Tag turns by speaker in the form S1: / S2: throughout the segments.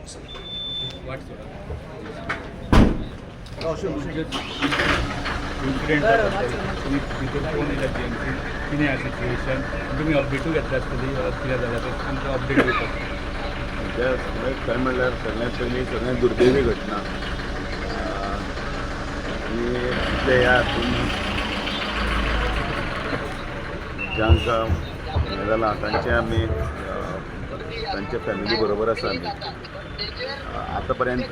S1: आसा.
S2: वाट सोडा.
S3: इन्सिडेंट, तुमी भितर फोन येयला जीएमसी, कितें आहा सिच्युएशन? तुमी अपडेटूय घेतल्या आसतली, कितें जालां तें आमकां अपडेट दिवपाक.
S4: आमच्या सगळ्यात खरें म्हणल्यार सगळ्यात पयलीं सगळ्यात दुर्दैवी घटना आनी ते ह्या हातून जांकां हें जालां तांचें आमी तांच्या फॅमिली बरोबर आसा आमी. आतां पर्यंत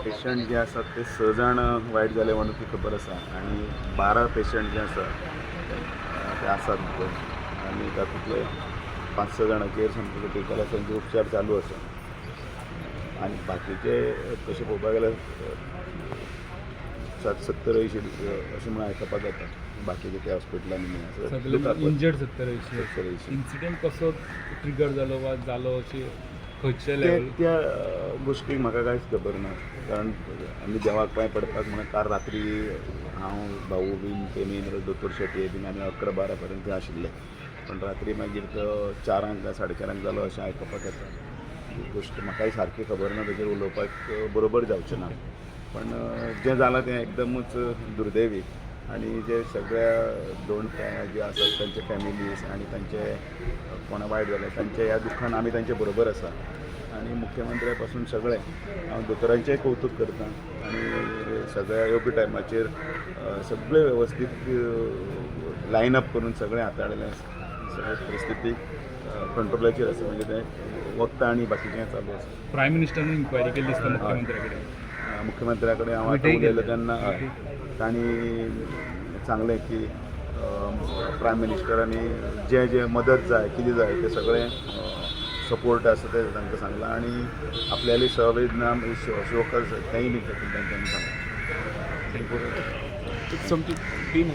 S4: पेशंट जे आसात ते स जाण वायट जाले म्हणून ती खबर आसा आनी 12 पेशंट जे आसा ते आसात भितर आनी तातूंतले पांच स जाणांचेर सामके क्रिटिकल आसा, तांचे उपचार चालू आसा. आनी बाकीचे तशें पळोवपाक गेल्यार 60 70 80 अशें म्हणून आयकपाक जाता बाकीचे त्या हॉस्पिटलांनी बीन आसा.
S3: सगळे इंजर्ड 70 80.
S4: 70 80.
S3: इन्सिडेंट कसो ट्रिगर जालो वा जालो अशें खंयचे
S4: ते
S3: लेवल?
S4: त्या गोश्टीक म्हाका कांयच खबर ना, कारण आमी देवाक पांय पडपाक म्हणून काल रात्री हांव, भाऊ बीन, तेमी, दोतोर शेटये बीन आमी 11 12 पर्यंत थंय आशिल्ले. पण रात्री मागीर तो 4 काय 4:30 जालो अशें आयकपाक येता. ही गोश्ट म्हाकाय सारकी खबर ना, तेजेर उलोवपाक बरोबर जावचें ना. पण जें जालां तें एकदमूच दुर्दैवी आनी जे सगळ्या दोन जे आसात तांचे फॅमिलीज आनी तांचे कोणा वायट जालें तांच्या ह्या दुख्खान आमी तांचे बरोबर आसा. आनी मुख्यमंत्र्या पासून सगळे हांव दोतोरांचेंय कौतूक करता आनी सगळ्या योग्य टायमाचेर सगळे वेवस्थीत लायन अप करून सगळें हाताळिल्लें आसा. सगळे परिस्थिती कंट्रोलाचेर आसा, म्हणजे तें वखदां आनी बाकीचें चालू आसा.
S3: प्रायम मिनिस्टरान इन्क्वायरी केल्ली दिसता मुख्यमंत्र्या कडेन.
S4: मुख्यमंत्र्या कडेन हांव आतां उलयलो तेन्ना, हय, तांणी सांगलें की प्रायम मिनिस्टरांनी जें जें मदत जाय, कितें जाय तें सगळें सपोर्ट आसा तें तांकां सांगलां आनी आपल्याली संवेदना शोक आसा तेंय बी तांच्यांनी सांगलें.
S2: समती टीम.